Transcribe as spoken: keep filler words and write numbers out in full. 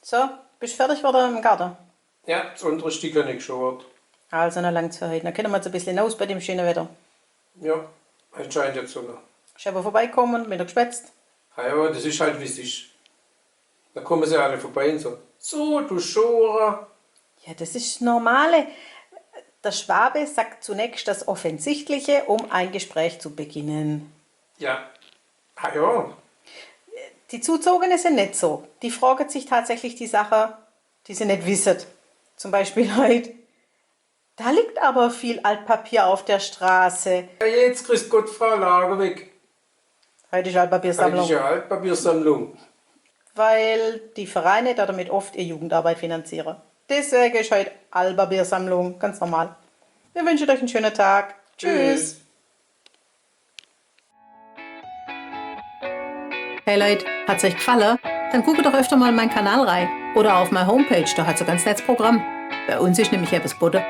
So, bisch fertig geworden im Garten? Ja, des untere Stick han ich geschort. Also, na langt's für heit. Na kenne mer jetzt e bissel hinaus bei dem scheene Wetter. Ja, anscheinend jetzt so noch. Isch awwer vorbeigekommen, mit der geschwätzt. Ah ja, des isch halt, wie's isch. Da kommen se alle vorbei und so: „So, du Schorer.“ Ja, des isch normal. Der Schwabe sagt zunächst das Offensichtliche, um ein Gespräch zu beginnen. Ja. Ah ja. Die Zugezogene sin net so. Die fragen sich tatsächlich die Sachen, die se net wissen. Zum Beispiel heit: „Da liegt aber viel Altpapier auf der Straße.“ Ja, jetzt grüß Gott, Frau Lagerweg. Heit isch Altpapiersammlung. Heit isch ja Altpapiersammlung. Weil die Vereine damit oft ihre Jugendarbeit finanzieren. Deswegen isch heit Altpapiersammlung, ganz normal. Wir wünschen euch einen schönen Tag. Tschüss. Tschüss. Hey Leit, hat's euch gefallen? Dann guckt doch öfter mal in meinen Kanal rein oder auf meine Homepage, da hat's e ganz nettes Programm. Bei uns isch nämlich ebbes gebote.